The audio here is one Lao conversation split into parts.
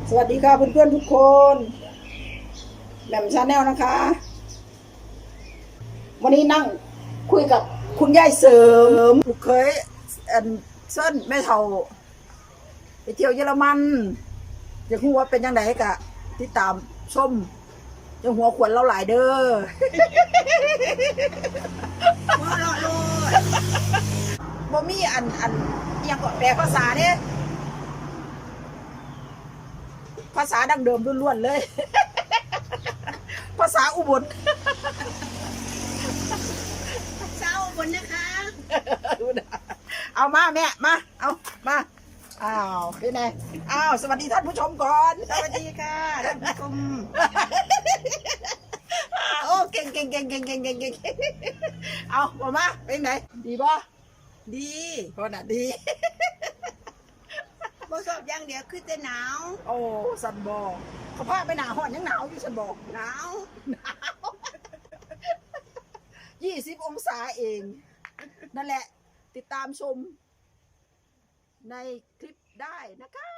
สวัสดีค่ะเพื่อนๆทุกคน แหม่ม Channel นะคะ วันนี้นั่งคุยกับคุณยายเสริม ลูกเขย อัน เชิญแม่เฒ่า ไปเที่ยวเยอรมัน อยากรู้ว่าเป็นจั่งใด๋ก็ติดตามชม อย่าหัวขวัญลาวหลายเด้อ หัวเราะโลด บ่มีอัน อัน อิหยังเกาะ แปลภาษาเด้ ภาษาดั้งเดิมล้วนๆเลย ภาษาอุบล ภาษาอุบลนะคะ เอามาแม่ มา เอา มา อ้าว เป็นไง อ้าว สวัสดีท่านผู้ชมก่อน สวัสดีค่ะท่านผู้ชม โอ้ เก่งๆๆๆๆๆ เอา เอามา เป็นไง ดีบ่ ดี โอ้ น่ะ ดี บ่ชอบอย่างเดียวคือแต่หนาว โอ้ ซั่นบ่ เขาพาไปหน้าร้อนยังหนาวอยู่ซั่นบ่ หนาว หนาว ยี่สิบองศาเอง นั่นแหละ ติดตามชม ในคลิปได้นะคะ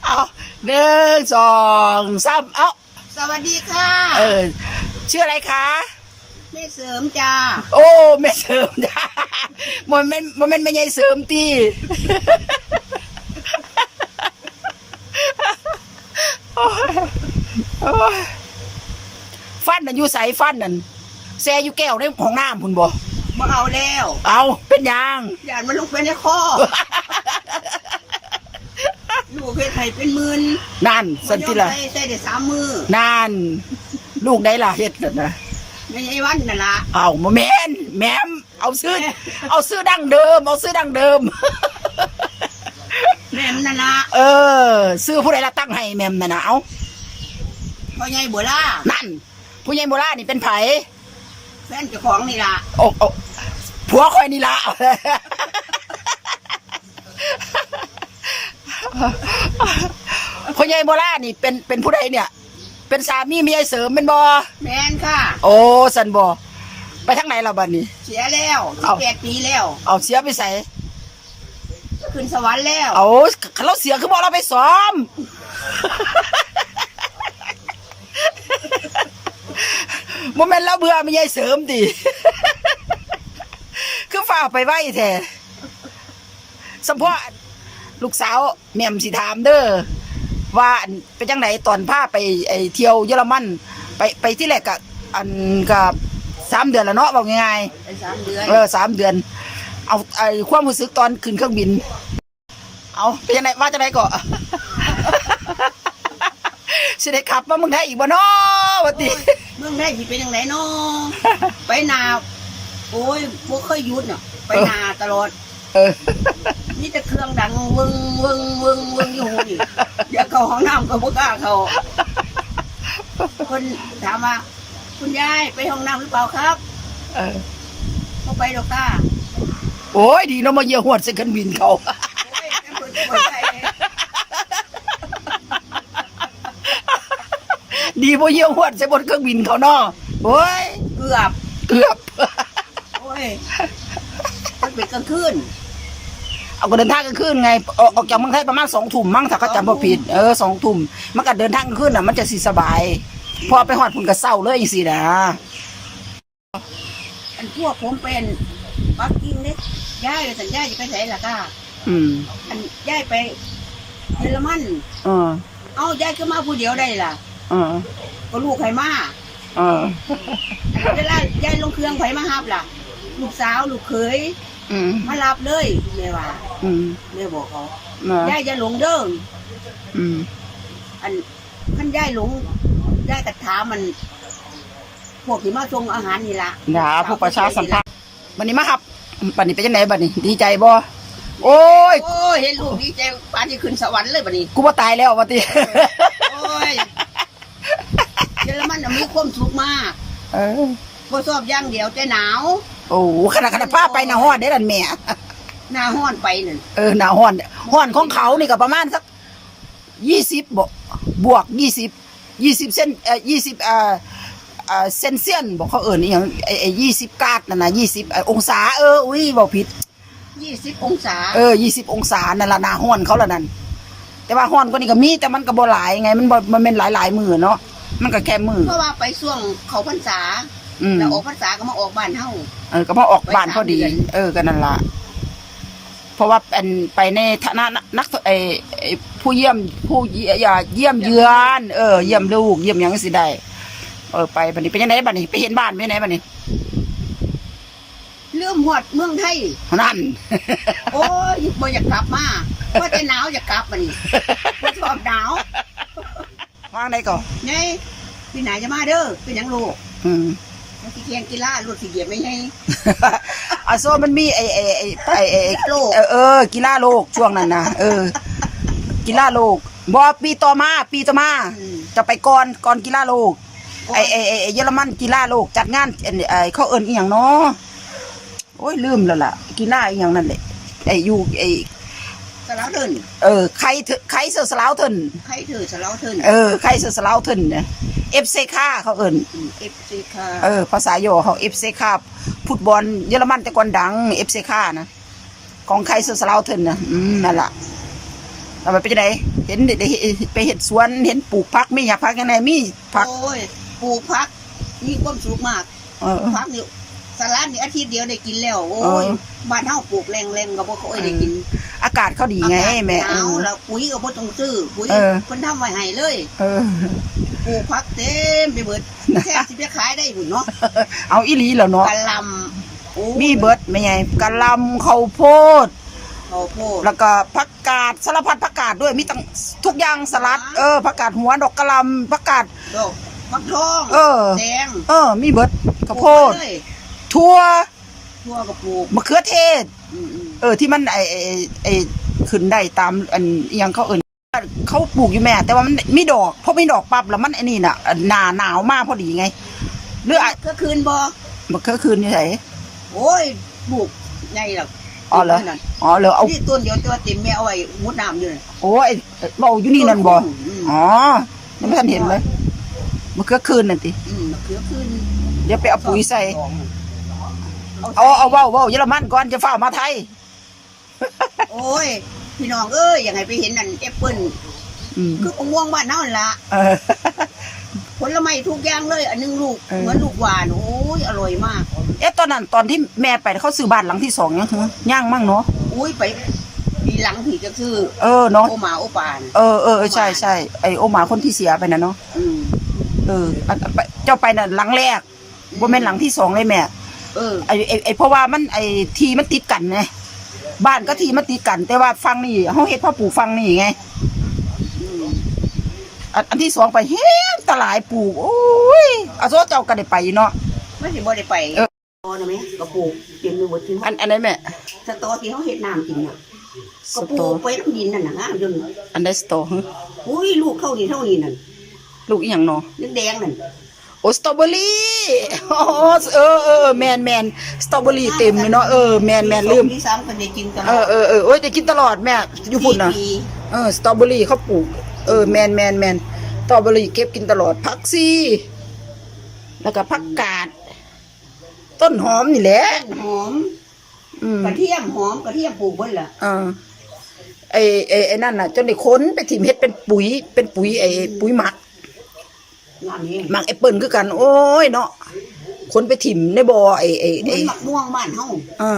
เอา หนึ่ง สอง สาม เอา สวัสดีค่ะ เออ ชื่ออะไรคะ แม่เสริมจ้า โอ้ แม่เสริมจ้า บ่แม่น บ่แม่นแม่ใหญ่เสริมติ โอ้ย โอ้ย ฟันนั่นอยู่ไส ฟันนั่น แช่อยู่แก้วในห้องน้ำพุ้นบ่ บ่เอาแล้ว เอา เป็นหยัง ย้านมันลงไปในคอ ลูกเฮ็ดให้เป็นหมื่น นั่น ซั่นติล่ะ บ่ยอมใส่ ใส่ได้สามมื้อ นั่น ลูกใดล่ะเฮ็ดนั่นน่ะ แม่ใหญ่วันนั่นล่ะ เอา บ่แม่น แหม่ม เอาชื่อ เอาชื่อดั้งเดิม เอาชื่อดั้งเดิม แหม่มนั่นล่ะ เออ ชื่อผู้ใดล่ะตั้งให้แหม่มนั่นน่ะ เอา พ่อใหญ่บัวลา นั่น ผู้ใหญ่บัวลานี่เป็นไผ แฟนเจ้าของนี่ล่ะ โอ้ โอ้ ผัวข้อยนี่ล่ะ พ่อใหญ่บัวลานี่เป็น เป็นผู้ใดเนี่ย เป็นสามีแม่ใหญ่เสริมแม่นบ่ แม่นค่ะ โอ้ ซั่นบ่ ไปทางไหนล่ะบัดนี้ เสียแล้ว เอ้า สิบแปดปีแล้ว เอาเสียไปไส ขึ้นสวรรค์แล้ว เอา คันลาวเสียคือบ่เอาลาวไปซ่อม บ่แม่นลาวเบื่อแม่ใหญ่เสริมติ คือฟ้าวไปไวแท้ สำเพาะลูกสาวแหม่มสิถามเด้อ ว่าอัน เป็นจั่งใดตอนพาไป ไอ้ เที่ยวเยอรมัน ไป ไปทีแรกก็ อัน ก็สามเดือนแล้วเนาะ เว้าง่ายๆ ไปสามเดือน เออ สามเดือน เอา ไอ้ ความรู้สึกตอนขึ้นเครื่องบิน เอา เป็นจั่งใด ว่าจั่งใดเกาะ สิได้ขับมาเมืองไทยอีกบ่น้อ ว่าติ โอ้ย เมืองไทยสิเป็นจั่งใดน้อ ไปนา โอ้ย บ่เคยหยุดเนาะ ไปนาตลอด เออ มีแต่เครื่องดังวึ่ง วึ่ง วึ่ง วึ่งอยู่หูนี่ อยากเข้าห้องน้ำก็บ่กล้าเข้า เพิ่นถามว่า "คุณยายไปห้องน้ำหรือเปล่าครับ" เออ "บ่ไปดอกค่ะ" โอ้ย ดีเนาะ มาเหยียบหวดใส่เครื่องบินเขา โอ้ย แต่เพิ่นบ่ไป ดีบ่เหยียบหวดใส่บนเครื่องบินเขาเนาะ โอ้ย เกือบ เกือบ โอ้ย มันเป็นกลางคืน เอาก็เดินทางกลางคืนไง ออก ออกจากเมืองไทยประมาณสองทุ่มมั้ง ถ้าเขาจำบ่ผิด เออ สองทุ่ม มันก็เดินทางกลางคืนน่ะ มันจะสิสบาย พอไปฮอดพุ้นก็เช้าเลยจั่งซี้นะ อันพวกผมไปปักกิ่งเด้ "ยาย" ว่าซั่น "ยายจะไปไสล่ะคะ" ອືມ ອັນຍາຍໄປເຢຍລະມັນ ເອີ ເອົ້າ ຍາຍຄືມາຜູ້ດຽວໄດ້ລະ? ເອີ ກໍລູກໃຫ້ມາ ເອີ ເວລາຍາຍລົງເຄື່ອງໃຜມາຮັບລະ? ລູກສາວ ລູກເຂີຍ ອືມ ມາຮັບເລີຍ ແມ່ວ່າ ອືມ ແມ່ບອກເຂົາ ນະ ຍາຍຢ່າຫຼົງເດີ ອືມ ອັນ ຄັນຍາຍຫຼົງ ຍາຍກໍຖາມ ອັນ ພວກທີ່ມາສົ່ງອາຫານນີ້ລະ ນະ ພວກປະຊາສຳພັນ ບັດນີ້ມາຮັບ ບັດນີ້ເປັນຈັ່ງໃດບັດນີ້ ດີໃຈບໍ່? ໂອ້ຍ ໂອ້ຍ ເຫັນລູກດີໃຈປານຊິຂຶ້ນສະຫວັນເລີຍບັດນີ້ ກູບໍ່ຕາຍແລ້ວວ່າຕິ ໂອ້ຍ ເຢຍລະມັນນະມີຄວາມສຸກມາກ ເອີ ບໍ່ຊອບຢ່າງດຽວແຕ່ໜາວ ໂອ້ ຂະໜາດ ຂະໜາດພາໄປໜ້າຮ້ອນເດ້ນັ້ນແມ່ ໜ້າຮ້ອນໄປນັ້ນ ເອີ ໜ້າຮ້ອນ ຮ້ອນຂອງເຂົານີ້ກໍປະມານສັກ ຊາວ ບໍ່ ບວກຊາວ ຊາວເຊັນ ເອີ ຊາວ ເອີ ເຊັນຊຽນບໍ ເຂົາເອີ້ນອີ່ຫຍັງ ໄອ້ ຊາວ ຊາວກາດນັ້ນນະ ຊາວ ເອີ ອົງສາ ເອີ ອຸ້ຍ ເວົ້າຜິດ ຊາວອົງສາ ເອີ ຊາວອົງສານັ້ນລະ ໜ້າຮ້ອນເຂົາລະນັ້ນ ແຕ່ວ່າຮ້ອນກວ່ານີ້ກໍມີ ແຕ່ມັນກໍບໍ່ຫຼາຍໄງ ມັນບໍ່ ມັນແມ່ນຫຼາຍໆມື້ເນາະ ມັນກໍແຄ່ມື້ ເພາະວ່າໄປຊ່ວງເຂົ້າພັນສາ ອືມ ແລ້ວອອກພັນສາກໍມາອອກບ້ານເຮົາ ເອີ ກໍມາອອກບ້ານພໍດີ ເອີ ກໍນັ້ນລະ ເພາະວ່າ ອັນ ໄປໃນຖານະນັກ ໄອ້ ໄອ້ ຜູ້ຢ້ຽມ ຜູ້ຢ້ຽມເຢືອນ ເອີ ຢ້ຽມລູກ ຢ້ຽມຫຍັງຊິໄດ້ ເອີ ໄປບັດນີ້ເປັນຈັ່ງໃດບັດນີ້ ໄປເຫັນບ້ານເປັນຈັ່ງໃດບັດນີ້ ລືມຮອດເມືອງໄທ ນັ້ນ ໂອ້ຍ ບໍ່ຢາກກັບມາ ວ່າແຕ່ໜາວຢາກກັບບັດນີ້ ບໍ່ຊອບໜາວ. ວ່າຈັ່ງໃດກໍ ໃຫຍ່ ປີໜ້າຢ່າມາເດີ ເປັນຫຍັງລູກ? ອືມ ມັນຊິແຂ່ງກິລາ ລົດຊິຢຽບໃຫ້ໃຫຍ່ ອາໂຊ ມັນມີໄອ້ ໄອ້ ກິລາໂລກ ເອີ ເອີ ກິລາໂລກຊ່ວງນັ້ນນະ ເອີ ກິລາໂລກ ບໍ່ ປີຕໍ່ມາ ປີຕໍ່ມາ ອືມ ຈະໄປກ່ອນ ກ່ອນກິລາໂລກ ກ່ອນ ໄອ້ ໄອ້ ໄອ້ ເຢຍລະມັນກິລາໂລກ ຈັດງານ ອັນ ໄອ້ ເຂົາເອີ້ນອີ່ຫຍັງເນາະ? ໂອ້ຍ ລືມແລ້ວລະ ກິລາອີ່ຫຍັງນັ້ນແຫຼະ ໄອ້ຢູ່ ໄອ້ ສະລາວເທິນ ເອີ ໄຄເທີ ໄຄເຊີສະລາວເທິນ ໄຄເທີສະລາວເທິນ ເອີ ໄຄເຊີສະລາວເທິນນະ ເອັບເຊຄາ ເຂົາເອີ້ນ ອືມ ເອັບເຊຄາ ເອີ ພາສາຫຍໍ້ເຮົາ ເອັບເຊຄາ ຟຸດບອນເຢຍລະມັນແຕ່ກ່ອນດັງ ເອັບເຊຄານະ ຂອງໄຄເຊີສະລາວເທິນນະ ອືມ ນັ້ນລະ ແລ້ວມັນເປັນຈັ່ງໃດ? ເຫັນໄດ້ ໄດ້ ໄດ້ໄປເຮັດສວນ ເຫັນປູກຜັກ ມີຫຍັງ ຜັກຫຍັງແດ່? ມີຜັກ ໂອ້ຍ ປູກຜັກ ມີຄວາມສຸກມາກ ເອີ ຜັກນີ້ ສະລັດນີ້ອາທິດດຽວໄດ້ກິນແລ້ວ ໂອ້ຍ ເອີ ບ້ານເຮົາປູກແລ້ງໆ ກໍບໍ່ຄ່ອຍໄດ້ກິນ ເອີ ອາກາດເຂົາດີໄງແມ່ ອາກາດໜາວ ເອີ ແລ້ວປຸ໋ຍກໍບໍ່ຕ້ອງຊື້ ປຸ໋ຍ ເອີ ເພິ່ນທຳໄວ້ໃຫ້ເລີຍ ເອີ ປູກຜັກເຕັມໄປເບິດ ແທບຊິໄປຂາຍໄດ້ພຸ້ນເນາະ ເອົາອີ່ຫຼີແລ້ວເນາະ ກະຫຼ່ຳ ໂອ້ຍ ມີເບິດແມ່ໃຫຍ່ ກະຫຼ່ຳ ເຂົ້າໂພດ ເຂົ້າໂພດ ແລ້ວກໍຜັກກາດ ສາລະພັດຜັກກາດດ້ວຍ ມີຕັ້ງທຸກຢ່າງ ສະລັດ ເອີ ຜັກກາດຫົວ ດອກກະຫຼ່ຳ ຜັກກາດ ດອກຟັກທອງ ເອີ ແຕງ ເອີ ມີເບິດ ເຂົ້າໂພດ ປູກໄປເລີຍ ຖົ່ວ ຖົ່ວກໍປູກ ມະເຂືອເທດ ອືມໆ ເອີ ທີ່ມັນ ໄອ້ ໄອ້ ໄອ້ ຂຶ້ນໄດ້ຕາມ ອັນ ອີ່ຫຍັງເຂົາເອີ້ນ ເຂົາປູກຢູ່ແມ່ ແຕ່ວ່າມັນມີດອກ ພໍມີດອກປັບແລ້ວມັນ ອັນນີ້ນະ ໜ້າໜາວມາພໍດີໄງ ຫຼື ມະເຂືອຄືນບໍ່? ມະເຂືອຄືນຢູ່ໃສ? ໂອ້ຍ ປູກໃຫຍ່ແລ້ວ ອໍ ເອີ ເອົາ ນີ້ຕົ້ນດຽວ ແຕ່ວ່າເຕັມ ແມ່ເອົາໄວ້ມຸດນ້ຳຢູ່ ໂອ້ຍ ເວົ້າຢູ່ນີ້ນັ້ນບໍ່? ອືມ ອໍ ຍັງບໍ່ທັນເຫັນເລີຍ ມະເຂືອຄືນນັ້ນຕິ? ອືມ ມະເຂືອຄືນ ດຽວໄປເອົາປຸ໋ຍໃສ່ ເອົາ ເອົາ ເວົ້າ ເວົ້າເຢຍລະມັນກ່ອນ ຈະຟ້າວມາໄທ ໂອ້ຍ ພີ່ນ້ອງເອີຍ ຢາກໃຫ້ໄປເຫັນອັນແອັບເປິ້ນ ອືມ ຄືບັກມ່ວງບ້ານເຮົາຫັ້ນລະ ເອີ ຜົນລະໄມ້ທຸກຢ່າງເລີຍ ອັນໜຶ່ງລູກ ເອີ ເໝືອນລູກຫວ່ານ ໂອ້ຍ ອະຮ່ອຍມາກ ເອະ ຕອນນັ້ນ ຕອນທີ່ແມ່ໄປ ເຂົາຊື້ບ້ານຫຼັງທີສອງຍັງ ຍັງມັ້ງເນາະ ໂອ້ຍ ໄປປີຫຼັງທີ່ຈະຊື້ ເອີ ເນາະ ໂອໝາໂອປານ ເອີ ເອີ ເອີ ໃຊ່ ໃຊ່ ໄອ້ໂອໝາຄົນທີ່ເສຍໄປນະເນາະ ອືມ ເອີ ອັນ ອັນ ໄປ ເຈົ້າໄປນະຫຼັງແລກ ບໍ່ແມ່ນຫຼັງທີສອງເລີຍແມ່ ເອີ ໄອ້ ໄອ້ ໄອ້ ເພາະວ່າມັນ ໄອ້ ທີ່ມັນຕິດກັນໄງ ບ້ານກັບທີ່ມັນຕິດກັນ ແຕ່ວ່າຝັ່ງນີ້ ເຮົາເຮັດພາປູກຝັ່ງນີ້ໄງ ອືມ ອັນ ອັນທີສອງໄປແຮງຕາຫຼາຍປູກ ໂອ້ຍ ອາໂສເຈົ້າກໍໄດ້ໄປເນາະ ມັນຊິບໍ່ໄດ້ໄປ ເອີ ຕອນນັ້ນແມ່ ກະປູກເຕັມໄປໝົດ ອັນ ອັນໃດແມ່? ສະຕໍທີ່ເຮົາເຮັດນ້ຳກິນນະ ກະປູກໄປນຳດິນນັ້ນນະ ງາມຢູ່ ອັນໃດສະຕໍ? ຫື ໂອ້ຍ ລູກເທົ່ານີ້ເທົ່ານີ້ນັ້ນ ລູກອີ່ຫຍັງເນາະ? ແດງໆນັ້ນ ໂອ້ ສະຕໍເບີຣີ ໂອ້ ເອີ ເອີ ເອີ ແມ່ນໆ ສະຕໍເບີຣີເຕັມເລີຍເນາະ ເອີ ແມ່ນໆ ລືມ ເອີ ເອີ ເອີ ໂອ້ຍ ໄດ້ກິນຕະຫຼອດແມ່ ຢູ່ພຸ້ນນະ ເອີ ສະຕໍເບີຣີເຂົາປູກ ເອີ ແມ່ນໆ ສະຕໍເບີຣີເກັບກິນຕະຫຼອດ ຜັກຊີ ແລ້ວກະຜັກກາດ ຕົ້ນຫອມນີ້ແຫຼະ ຕົ້ນຫອມ ອືມ ກະທຽມ ຫອມ ກະທຽມ ປູກເບິດລະ ເອີ ໄອ້ ໄອ້ ໄອ້ນັ້ນນະ ຈົນໄດ້ຂົນໄປຖິ້ມ ເຮັດເປັນປຸ໋ຍ ເປັນປຸ໋ຍ ໄອ້ ປຸ໋ຍໝັກ ໝັກແອັບເປິ້ນຄືກັນ ໂອ້ຍເນາະ ຂົນໄປຖິ້ມໃນບໍ່ ໄອ້ ໄອ້ ເໝືອນໝາກມ່ວງບ້ານເຮົາ ເອີ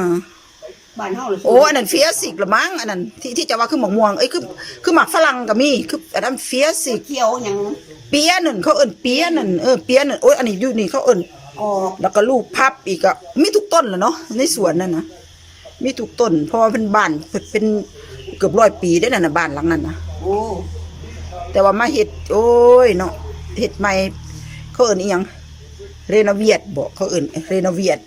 ບ້ານເຮົາລະ ໂອ້ ອັນນັ້ນເຟຍຊິກລະມັງ ອັນນັ້ນທີ່ ທີ່ເຈົ້າວ່າຄືໝາກມ່ວງ ເອີຍ ຄື ຄືໝາກຝຣັ່ງກໍມີ ຄືອັນນັ້ນເຟຍຊິກ ຂຽວຫຍັງ ເປຍນັ້ນ ເຂົາເອີ້ນເປຍນັ້ນ ເອີ ເປຍນັ້ນ ໂອ້ຍ ອັນນີ້ຢູ່ນີ້ເຂົາເອີ້ນ ອອກ ແລ້ວກໍລູກພັບອີກ ກໍມີທຸກຕົ້ນລະເນາະ ໃນສວນນັ້ນນະ ມີທຸກຕົ້ນ ເພາະວ່າເປັນບ້ານ ເປັນເກືອບຮ້ອຍປີເດ້ນັ້ນນະ ບ້ານຫຼັງນັ້ນນະ ໂອ້ ແຕ່ວ່າມາເຮັດ ໂອ້ຍເນາະ ເຮັດໃໝ່ ເຂົາເອີ້ນອີ່ຫຍັງ ເຣໂນເວດບໍ ເຂົາເອີ້ນເຣໂນເວດ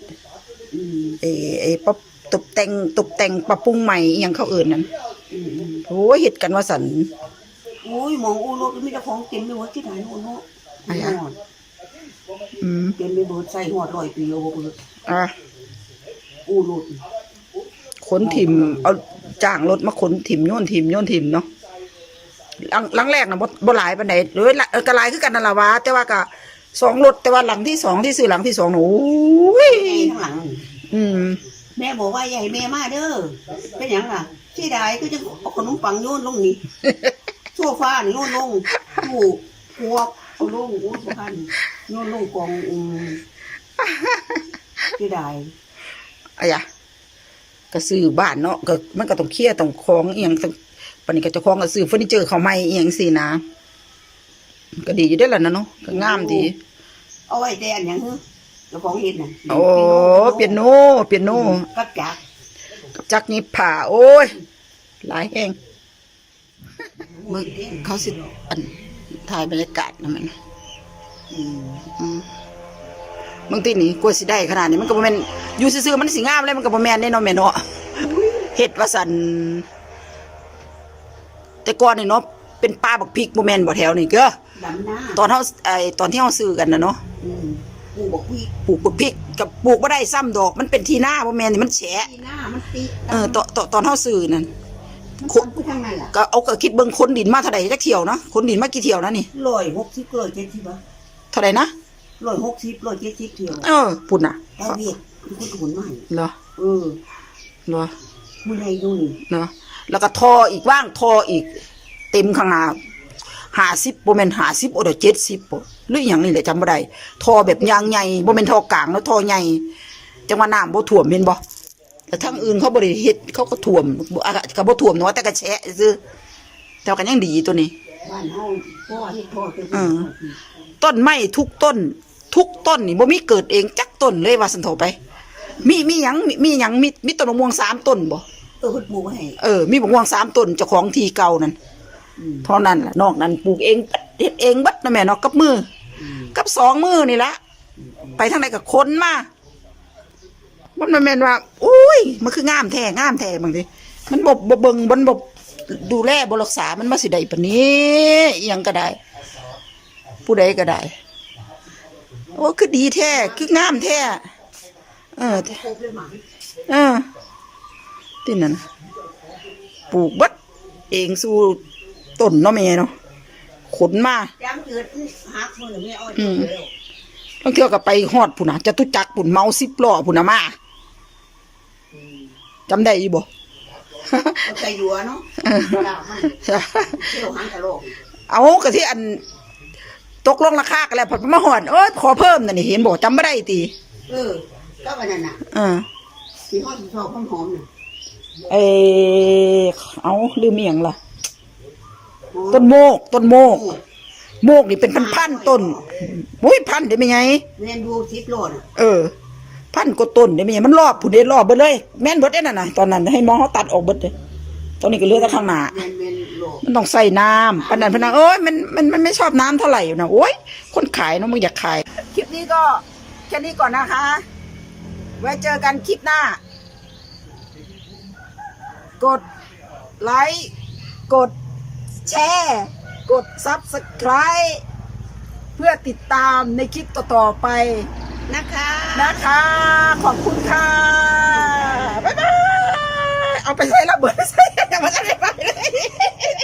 ອືມ ເອີ ເອີ ປັບ ຕົບແຕ່ງ ຕົບແຕ່ງປັບປຸງໃໝ່ອີ່ຫຍັງເຂົາເອີ້ນນັ້ນ ອືມໆ ໂອ້ຍ ເຮັດກັນວ່າຊັ້ນ ໂອ້ຍ ໝ່ອງອູ່ລົດມີແຕ່ຂອງເຕັມໄປໝົດ ຊິໄດ້ໂນ່ນເນາະ ອາ ອືມ ເຕັມໄປເບິດ ໃຊ້ຮອດຮ້ອຍປີບໍ່ເບິດ ອາ ອູ່ລົດ ຂົນຖິ້ມ ເອົາຈ້າງລົດມາຂົນຖິ້ມ ໂຍນຖິ້ມ ໂຍນຖິ້ມເນາະ ຫຼັງ ຫຼັງແລກນະ ບໍ່ ບໍ່ຫຼາຍປານໃດ ເອີ ກໍຫຼາຍຄືກັນນັ້ນລະວ່າ ແຕ່ວ່າກໍ ສອງລົດ ແຕ່ວ່າຫຼັງທີສອງ ທີ່ຊື້ຫຼັງທີສອງນະ ໂອ້ຍ ໃຫຍ່ທາງຫຼັງ ອືມ ແມ່ບອກວ່າຢ່າໃຫ້ແມ່ມາເດີ ເປັນຫຍັງລະ ເສຍດາຍ ຄືຈັ່ງເອົາຂະໜົມປັງໂຍນລົງນີ້ ໂຊຟານີ້ໂຍນລົງ ຕູ້ ພວກເອົາລົງ ໂອ້ຍ ບໍ່ທັນ ໂຍນລົງກອງ ອືມ ເສຍດາຍ ອາຍະ ກໍຊື້ບ້ານເນາະ ກໍມັນກໍຕ້ອງເຄຍ ຕ້ອງຂອງອີ່ຫຍັງ ປານນີ້ກໍເຈົ້າຂອງກໍຊື້ເຟີນີເຈີເຂົ້າໃໝ່ອີ່ຫຍັງຊີ້ນະ ກໍດີຢູ່ເດ້ລະນະເນາະ ກໍງາມດີ ເອົາໄວ້ແຕ່ອັນຫຍັງເຮີ ເຈົ້າຂອງເຮັດນະ ໂອ້ ເປຍໂນ ເປຍໂນ ເປັຍໂນ ອືມ ກັບຈັກ ກັບຈັກຫຍິບຜ້າ ໂອ້ຍ ຫຼາຍແຮງ ເບິ່ງເຂົາຊິ ອັນ ຖ່າຍບັນຍາກາດນຳມັນ ອືມ ອືມ ເບິ່ງຕິນີ້ ກວ່າຊິໄດ້ຂະໜາດນີ້ ມັນກໍບໍ່ແມ່ນ ຢູ່ຊື່ໆ ມັນຊິງາມເລີຍ ມັນກໍບໍ່ແມ່ນເດ້ເນາະແມ່ເນາະ ເຮັດວ່າຊັ້ນ ແຕ່ກ່ອນນີ້ເນາະ ເປັນປ່າບັກພິກ ບໍ່ແມ່ນບໍ່ແຖວນີ້ເກີ ດຳນາ ຕອນເຮົາ ໄອ້ ຕອນທີ່ເຮົາຊື້ກັນນະເນາະ ອືມ ປູກບັກພິກ ປູກບັກພິກກໍປູກບໍ່ໄດ້ຊ້ຳດອກ ມັນເປັນທີ່ນາ ບໍ່ແມ່ນ ມັນແສະ ທີ່ນາ ມັນຕິ ເອີ ຕອນ ຕອນ ຕອນເຮົາຊື້ນັ້ນ ມັນຂອງຄືທາງນັ້ນລະ ກໍເອົາ ກໍຄິດເບິ່ງ ຂົນດິນມາເທົ່າໃດຈັກຖ້ຽວນະ ຂົນດິນມາກີ່ຖ້ຽວນະນີ້ ຮ້ອຍຫົກສິບ ຮ້ອຍເຈັດສິບ ເທົ່າໃດນະ? ຮ້ອຍຫົກສິບ ຮ້ອຍເຈັດສິບ ເທື່ອ ເອີ ພຸ້ນນະ ຕາວຽດ ເພິ່ນກໍຂົນມາໃຫ້ ເຫຼືອ ເອີ ເຫຼືອ ຜູ້ໃຫຍ່ຢູ່ນີ້ ເຫຼືອ ແລ້ວກໍທໍ່ອີກ ວາງທໍ່ອີກ ເຕັມຂ້າງໜ້າ ຫ້າສິບ ບໍ່ແມ່ນ ຫ້າສິບ ໂອ້ ເຈັດສິບບໍ ຫຼືອີ່ຫຍັງນີ້ແຫຼະ ຈຳບໍ່ໄດ້ ທໍ່ແບບຢ່າງໃຫຍ່ ບໍ່ແມ່ນທໍ່ກາງເນາະ ທໍ່ໃຫຍ່ ຈັ່ງວ່ານ້ຳບໍ່ຖ້ວມ ເຫັນບໍ່? ແຕ່ທາງອື່ນເຂົາບໍ່ໄດ້ເຮັດ ເຂົາກໍຖ້ວມ ອາ ກໍບໍ່ຖ້ວມເນາະ ແຕ່ກໍແຊະຊື່ ແຕ່ວ່າກໍຍັງດີຕົວນີ້ ບ້ານເຮົາພໍເຮັດພໍເປັນ ເອີ ຕົ້ນໄມ້ທຸກຕົ້ນ ທຸກຕົ້ນນີ້ບໍ່ມີເກີດເອງຈັກຕົ້ນເລີຍວ່າຊັ້ນເຖາະໄປ ມີ ມີຫຍັງ ມີ ມີຫຍັງ ມີ ມີຕົ້ນມະມ່ວງສາມຕົ້ນບໍ? ເອີ ເພິ່ນປູກໄວ້ໃຫ້ ເອີ ມີມະມ່ວງສາມຕົ້ນ ເຈົ້າຂອງທີ່ເກົ່ານັ້ນ ອືມ ເທົ່ານັ້ນລະ ນອກນັ້ນປູກເອງ ເຮັດເອງເບິດນະແມ່ເນາະ ກັບມື ອືມ ກັບສອງມືນີ້ລະ ອືມ ໄປທາງໃດກໍຂົນມາ ມັນບໍ່ແມ່ນວ່າ ໂອ້ຍ ມັນຄືງາມແທ້ ງາມແທ້ ບາງທີມັນບໍ່ ບໍ່ເບິ່ງ ມັນບໍ່ດູແລ ບໍ່ຮັກສາ ມັນມາຊິໄດ້ປານນີ້ ອີ່ຫຍັງກໍໄດ້ ຜູ້ໃດກໍໄດ້ ໂອ້ ຄືດີແທ້ ຄືງາມແທ້ ເອີ ເອີ ທີ່ນັ້ນ ປູກເບິດ ເອງສູ່ຕົ້ນເນາະແມ່ເນາະ ຂົນມາ ຢາມເກີດມັນຫັກ ມື້ແມ່ເອົາ ອືມ ແລ້ວ ລາງເທື່ອກໍໄປຮອດພຸ້ນນະ ຈະຕຸຈັກພຸ້ນ ເໝົາສິບລໍ້ພຸ້ນນະມາ ອືມ ຈຳໄດ້ຢູ່ບໍ່? ໃສ່ຢູ່ເນາະ ເອີ ດາບມັນ ເອີ ເອົາ ກໍທີ່ອັນ ຕົກລົງລາຄາກັນແລ້ວ ພັດມາຮອດ ໂອ້ຍ ຂໍເພີ່ມນັ້ນນີ້ ເຫັນບໍ່? ຈຳບໍ່ໄດ້ຕິ? ເອີ ກັບອັນນັ້ນນະ ເອີ ທີ່ເຮົາຊອກຫອມໆນະ ເອີ ເອົາ ລືມອີ່ຫຍັງລະ? ຕົ້ນໂມກ ຕົ້ນໂມກ ໂມກນີ້ເປັນພັນໆຕົ້ນ ໂອ້ຍ ພັນເດ້ແມ່ໃຫຍ່ ແມ່ນຢູ່ສິບໂລນະ ເອີ ພັນກວ່າຕົ້ນເດ້ແມ່ໃຫຍ່ ມັນລອບພຸ້ນເດ້ ລອບເບິດເລີຍ ແມ່ນເບິດເດ້ນັ້ນນະ ຕອນນັ້ນໃຫ້ໝໍເຮົາຕັດອອກເບິດເດ້ ຕອນນີ້ກໍເຫຼືອແຕ່ຂ້າງໜ້າ ແມ່ນໆ ມັນຕ້ອງໃສ່ນ້ຳ ປານນັ້ນເພິ່ນວ່າ ໂອ້ຍ ມັນ ມັນ ມັນໄມ່ຊອບນ້ຳເທົ່າໃດນະ ໂອ້ຍ ຄົນຂາຍເນາະ ມັນຢາກຂາຍ ຄລິບນີ້ກໍແຄ່ນີ້ກ່ອນນະຄະ ໄວ້ເຈີກັນຄລິບໜ້າ ກົດໄລ ກົດແຊ ກົດ Subscribe ເພື່ອຕິດຕາມໃນຄລິບຕໍ່ໆໄປນະຄະ ນະຄະ ຂອບຄຸນຄ່ະ ບາຍບາຍ ເອົາໄປໃສ່ລະເບີດ ໃສ່ ຍັງບໍ່ທັນໄດ້ໄປເລີຍ.